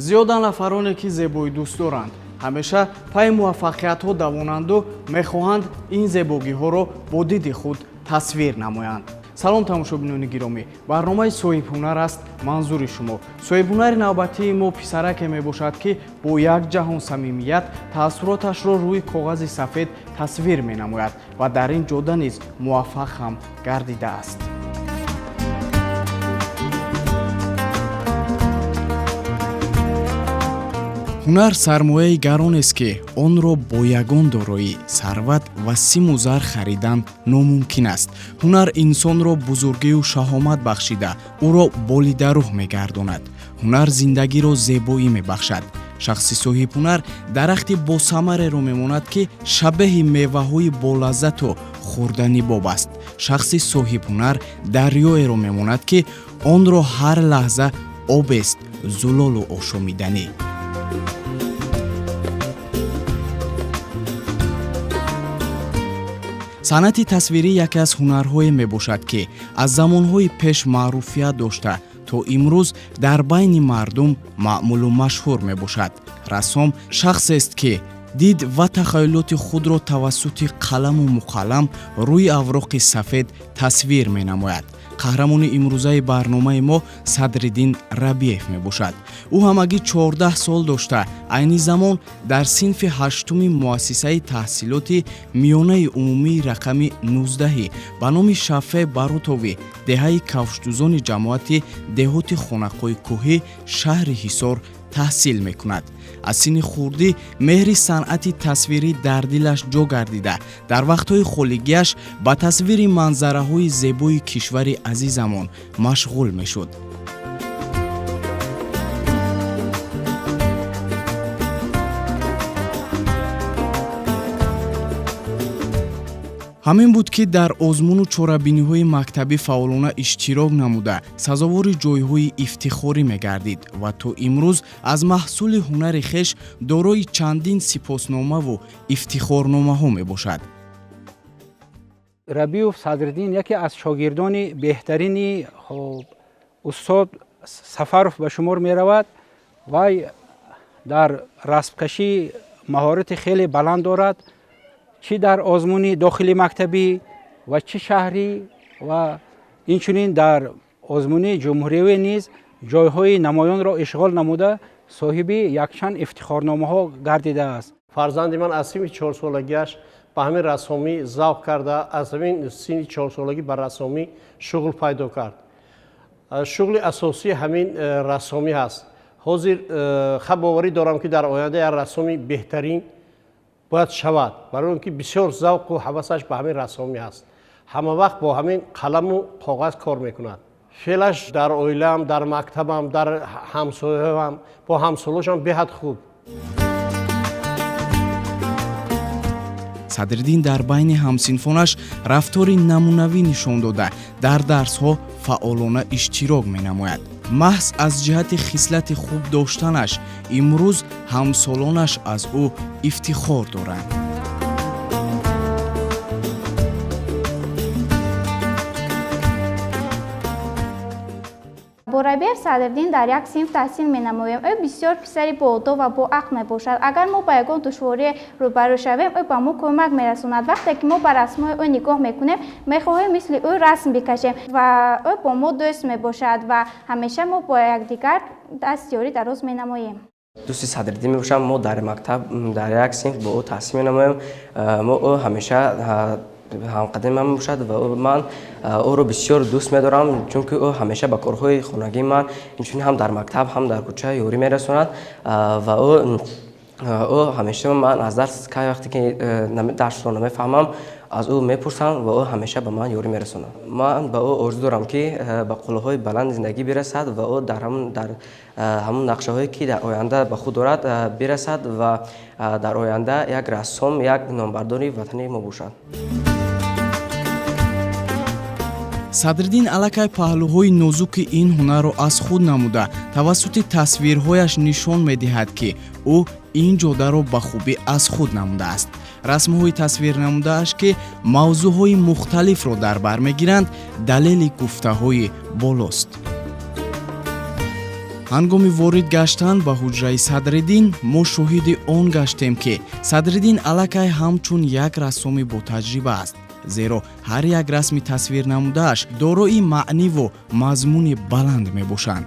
Зиёда нафароне, ки зебоӣ дӯст доранд, ҳамеша пайи муваффақиятҳо давонанду мехоҳанд ин зебогиҳоро бо диди худ тасвир намоянд. Салом, тамошобинони гиромӣ, барномаи «Соҳибҳунар» аст манзури шумо. Соҳибҳунари навбатии мо писараке мебошад, ки бо як ҷаҳон самимият таассуроташро рӯи коғази сафед тасвир менамояд ва дар ин ҷода низ муваффақ ҳам гардидааст. Ҳунар сармояи гаронест, ки онро бо ягон дороӣ, сарват ва симу зар харидан номумкин аст. Ҳунар инсонро бузургию шаҳомат бахшида, ӯро болидарӯҳ мегардонад. Ҳунар зиндагиро зебоӣ мебахшад. Шахси соҳибҳунар дарахти босамареро мемонад, ки шабеҳи меваҳои болаззату хӯрданибоб аст. Шахси соҳибҳунар дарёеро мемонад, ки онро ҳар лаҳза обест зулолу ошомиданӣ. Санъати тасвирӣ яке аз ҳунарҳое мебошад, ки аз замонҳои пеш маъруфият дошта, то имрӯз дар байни мардум маъмулу машҳур мебошад. Рассом шахсест, ки дид ва тахайюлоти худро тавассути қаламу муқаллам рӯи авроқи сафед тасвир менамояд. Қаҳрамони имрӯзаи барномаи мо Садриддин Рабиев мебошад. Ӯ ҳамагӣ 14 сол дошта, айни замон дар синфи ҳаштуми муассисаи таҳсилоти миёнаи умумии рақами 19 ба номи Шафе Баротови деҳаи Кавшдузони ҷамоати деҳоти Хонақои Кӯҳӣ шаҳри Ҳисор таҳсил мекунад. Аз синни хурдӣ меҳри санъати тасвирӣ дар дилаш ҷо гардида, дар вақтҳои холигиаш ба тасвири манзараҳои зебои кишвари азизамон машғул мешуд. Ҳамин буд, ки дар озмуну чорабиниҳои мактабӣ фаъолона иштирок намуда, сазовори ҷойҳои ифтихорӣ мегардид ва то имрӯз аз маҳсули ҳунари хеш дорои чандин сипосномаву ифтихорномаҳо мебошад. Рабиев Садриддин яке аз шогирдони беҳтарини устод Сафаров ба шумор меравад. Вай дар расмкашӣ маҳорати хеле баланд дорад, чӣ дар озмуни дохили мактабӣ ва чӣ шаҳрӣ ва инчунин дар озмуни ҷумҳуриявӣ низ ҷойҳои намоёнро ишғол намуда, соҳиби якчанд ифтихорномаҳо гардидааст. Фарзанди ман аз синни 4-солагиаш ба ҳамин рассомӣ завқ карда, аз ҳамин синни 4-солагӣ ба рассомӣ шуғл пайдо кард. Шуғли асосӣ ҳамин рассомӣ ҳаст. Ҳозир хаб боварӣ дорам, ки дар оянда як рассоми беҳтарин бояд шавад, барои он ки бисёр завқу ҳавасаш ба ҳамин рассомӣ ҳаст. Ҳама вақт бо ҳамин қаламу коғаз кор мекунад. Феълаш дар оилаам, дар мактабам, дар ҳамсояам, бо ҳамсолошам беҳад хуб. Садриддин дар байни ҳамсинфонаш рафтори намунавӣ нишон дода, дар дарсҳо фаъолона иштирок менамояд. Маҳз аз ҷиҳати хислати хуб доштанаш имрӯз ҳамсолонаш аз ӯ ифтихор доранд. Бо Рабиев Садриддин дар як синф таҳсил менамоем. Ӯ бисёр писари боодоб ва боақл мебошад. Агар мо ба ягон душворӣ рӯбарӯ шавем, ӯ ба мо кӯмак мерасонад. Вақте ки мо ба расмҳои ӯ нигоҳ мекунем, мехоҳем мисли ӯ расм бикашем ва ӯ бо мо дӯст мебошад ва ҳамеша мо бо якдигар даст ёрӣ дароз менамоем. Дӯсти Садриддин мебошам. Мо дар мактаб дар як синф бо ӯ таҳсил менамоем. Мо ӯ ҳамеша ҳамқадами ман мебошад ва ман ӯро бисёр дӯст медорам, чунки ӯ ҳамеша ба корҳои хонагии ман, инчунин ҳам дар мактаб, ҳам дар кӯча ёрӣ мерасонад ва ӯ ҳамеша ман аз дарс кай вақте ки дарсро намефаҳмам, аз ӯ мепурсам ва ӯ ҳамеша ба ман ёрӣ мерасонад. Ман ба ӯ орзу дорам, ки ба қуллаҳои баланди зиндагӣ бирасад ва ӯ дар ҳамон нақшаҳое, ки дар оянда ба худ дорад, бирасад ва дар оянда як рассом, як номбардори ватани мо бошад. Садриддин аллакай паҳлӯҳои нозуки ин ҳунарро аз худ намуда, тавассути тасвирҳояш нишон медиҳад, ки ӯ ин ҷодаро ба хубӣ аз худ намудааст. Расмҳои тасвирнамудааш, ки мавзӯъҳои мухталифро дар бар мегиранд, далели гуфтаҳои болост. Ҳангоми ворид гаштан ба ҳуҷраи Садриддин мо шоҳиди он гаштем, ки Садриддин аллакай ҳамчун як рассоми ботаҷриба аст, зеро ҳар як расми тасвирнамудааш дорои маъниву мазмуни баланд мебошанд.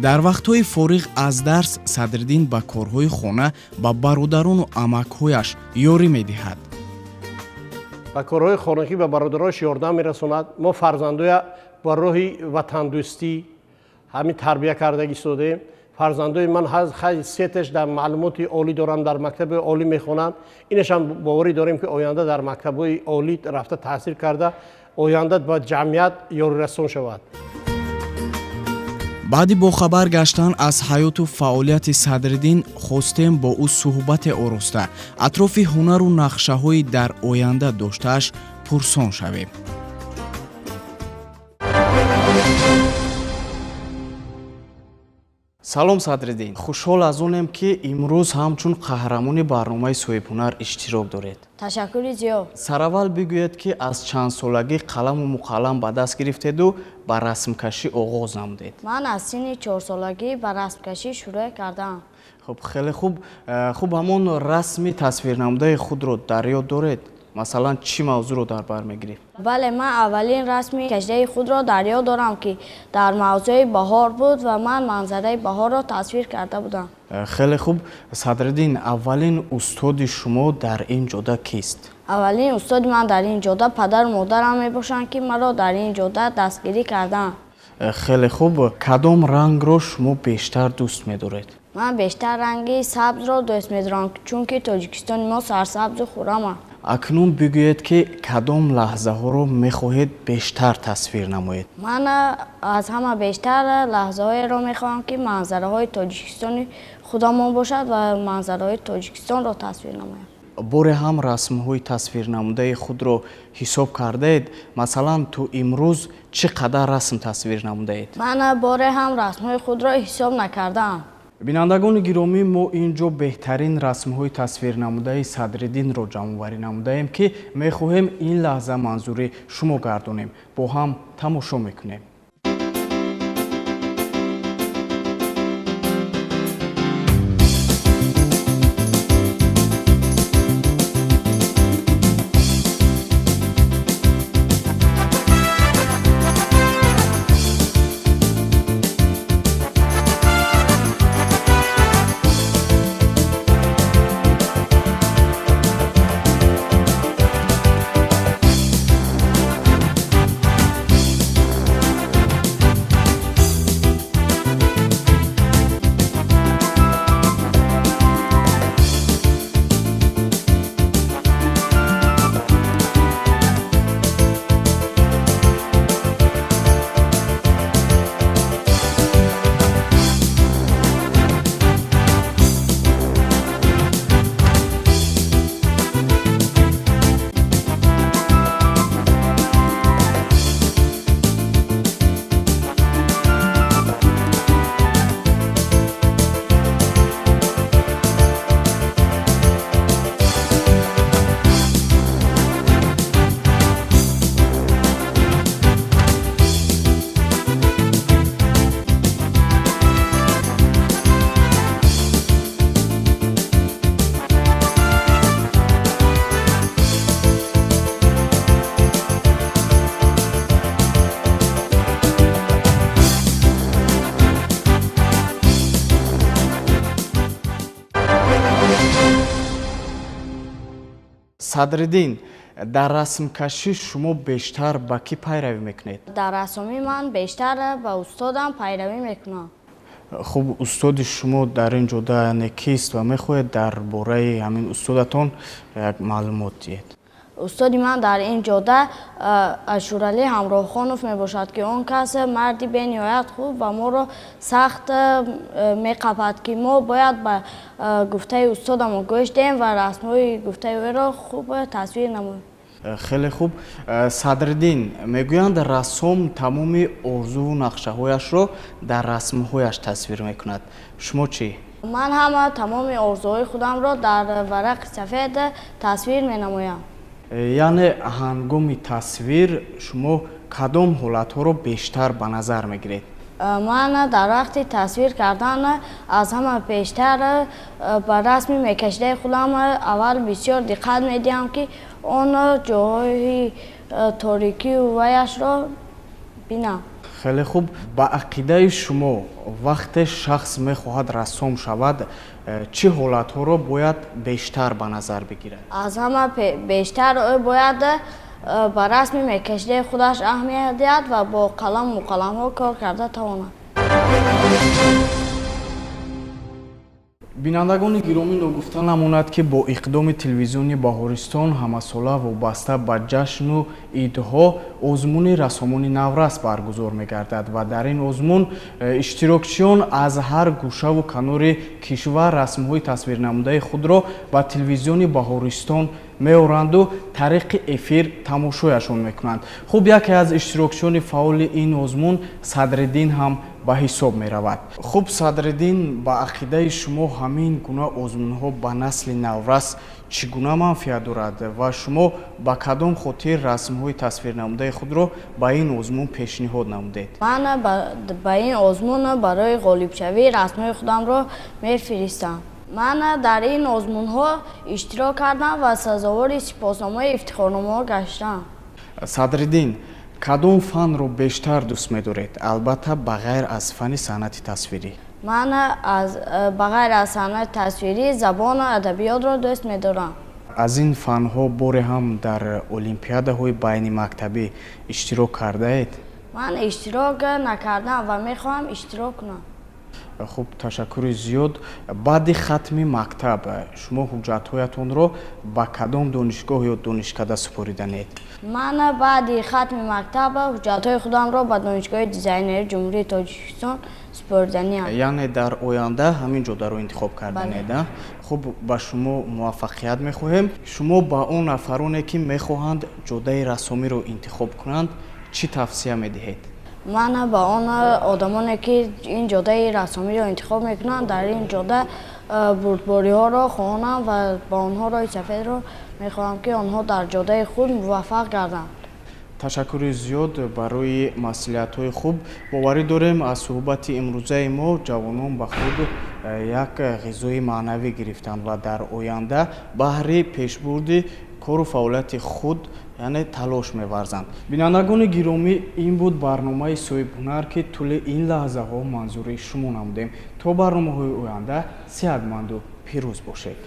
Дар вақтҳои фориғ аз дарс Садриддин ба корҳои хона ба бародарону амакҳояш ёрӣ медиҳад. Ба корҳои хонагӣ ба бародарош ёрдам мерасонад. Мо фарзандоя ба роҳи ватандӯстӣ ҳамин тарбия карда истодаем. Фарзандои ман сеташ дар маълумоти олӣ доранд, дар мактаби олӣ мехонанд. Инашам боварӣ дорем, ки оянда дар мактабҳои олӣ рафта таҳсил карда, оянда ба ҷамъият ёрирасон шавад. Баъди бохабар гаштан аз ҳаёту фаъолияти Садриддин хостем бо ӯ суҳбате ороста, атрофи ҳунару нақшаҳои дар оянда доштааш пурсон шавем. Салом, Садриддин, хушҳол аз онем, ки имрӯз ҳамчун қаҳрамони барномаи Соҳибҳунар иштирок доред. Ташаккури зиёд. Сараввал бигӯед, ки аз чанд солагӣ қаламу муқаллам ба даст гирифтеду ба расмкашӣ оғоз намудед? Ман аз синни 4-солагӣ ба расмкашӣ шурӯъ кардам. Хуб, хеле хуб. Хуб, ҳамон расми тасвирнамудаи худро дар ёд доред? Масалан, чӣ мавзӯъро дар бар мегирифт? Бале, ман аввалин расми кашидаи худро дар ёд дорам, ки дар мавзӯи баҳор буд ва ман манзараи баҳорро тасвир карда будам. Хеле хуб. Садриддин, аввалин устоди шумо дар ин ҷода кист? Аввалин устоди ман дар ин ҷода падару модарам мебошанд, ки маро дар ин ҷода дастгирӣ карданд. Хеле хуб. Кадом рангро шумо бештар дӯст медоред? Ман бештар ранги сабзро дӯст медорам, чунки Тоҷикистони мо сарсабзу хуррам аст. Акнун бигӯед, ки кадом лаҳзаҳоро мехоҳед бештар тасвир намоед? Ман аз ҳама бештар лаҳзаҳоеро мехоҳам, ки манзараҳои Тоҷикистони худамон бошад ва манзараҳои Тоҷикистонро тасвир намоям. Боре ҳам расмҳои тасвирнамудаи худро ҳисоб кардаед? Масалан, ту имрӯз чӣ қадар расм тасвир намудаед? Ман боре ҳам расмҳои худро ҳисоб накардаам. Бинандагони гиромӣ, мо ин ҷо беҳтарин расмҳои тасвирнамудаи Садриддинро ҷамъоварӣ намудаем, ки мехоҳем ин лаҳза манзури шумо гардонем. Бо ҳам тамошо мекунем. Садриддин, дар расмкашӣ шумо бештар ба кӣ пайравӣ мекунед? Дар рассомӣ ман бештар ба устодам пайравӣ мекунам. Хуб, устоди шумо дар ин ҷода яъне кист ва мехоҳед дар бораи ҳамин устодатон як маълумот диҳед? Устоди ман дар ин ҷода Ашуралӣ Ҳамроҳхонов мебошад, ки он кас марди бениҳоят хуб ва моро сахт меқапад, ки мо бояд ба гуфтаи устодамон гӯш диҳем ва расмҳои гуфтаи ӯро хуб тасвир намоем. Хеле хуб. Садриддин, мегӯянд, рассом тамоми орзуву нақшаҳояшро дар расмҳояш тасвир мекунад. Шумо чӣ? Ман ҳама тамоми орзуҳои худамро дар варақи сафед тасвир менамоям. Яъне ҳангоми тасвир шумо кадом ҳолатҳоро бештар ба назар мегиред? Ман дар вақти тасвир кардан аз ҳама пештар ба расми мекашидаи худам аввал бисёр диққат медиҳам, ки он ҷоҳои торикию ваяшро бинам. Хеле хуб. Ба ақидаи шумо, вақте шахс мехоҳад рассом шавад, чӣ ҳолатҳоро бояд бештар ба назар бигирад? Аз ҳама бештар ӯ бояд ба расми мекашидаи худаш аҳамият диҳад ва бо қаламу қаламҳо кор карда тавонад. Бинандагони гиромӣ, ногуфта намонад, ки бо иқдоми телевизиони Баҳористон ҳамасола вобаста ба ҷашну идҳо озмуни рассомони наврас баргузор мегардад ва дар ин озмун иштирокчиён аз ҳар гӯшаву канори кишвар расмҳои тасвирнамудаи худро ба телевизиони Баҳористон меоранду тариқи эфир тамошояшон мекунанд. Хуб, яке аз иштирокчиёни фаъоли ин озмун Садриддин ҳам ба ҳисоб меравад. Хуб, Садриддин, ба ақидаи шумо ҳамин гуна озмунҳо ба насли наврас чӣ гуна манфиат дорад ва шумо ба кадом хотир расмҳои тасвирнамудаи худро ба ин озмун пешниҳод намудед? Ман ба ин озмун барои ғолибшавӣ расмҳои худамро мефиристам. Ман дар ин озмунҳо иштирок кардам ва сазовори сипосномаи ифтихорномаҳо гаштам. Садриддин, кадом фанро бештар дӯст медоред, албатта ба ғайр аз фани санъати тасвирӣ? Ман ба ғайр аз санъати тасвирӣ забону адабиётро дӯст медорам. Аз ин фанҳо боре ҳам дар олимпиадаҳои байнимактабӣ иштирок кардаед? Ман иштирок накардам ва мехоҳам иштирок кунам. Хуб, ташаккури зиёд. Баъди хатми мактаб шумо ҳуҷҷатҳоятонро ба кадом донишгоҳ ё донишкада супориданед? Ман баъди хатми мактаб ҳуҷҷатҳои худамро ба Донишгоҳи дизайнерии Ҷумҳурии Тоҷикистон супориданиам. Яъне дар оянда ҳамин ҷодаро интихоб карданед? Хуб, ба шумо муваффақият мехоҳем. Шумо ба он нафароне, ки мехоҳанд ҷодаи рассомиро интихоб кунанд, чӣ тавсия медиҳед? Ман ба он одамоне, ки ин ҷодаи рассомиро интихоб мекунанд, дар ин ҷода бурдбориҳоро хоҳонам ва ба онҳо роҳи сафедро мехоҳам, ки онҳо дар ҷодаи худ муваффақ гарданд. Ташаккури зиёд барои маслиҳатҳои хуб. Боварӣ дорем, аз суҳбати имрӯзаи мо ҷавонон ба худ як ғизои маънавӣ гирифтанд ва дар оянда баҳри пешбурди кору фаъолияти худ яъне талош меварзанд. Бинандагони гиромӣ, ин буд барномаи Соҳибҳунар, ки тӯли ин лаҳзаҳо манзури шумо намудем. То барномаҳои оянда сеҳатманду пирӯз бошед.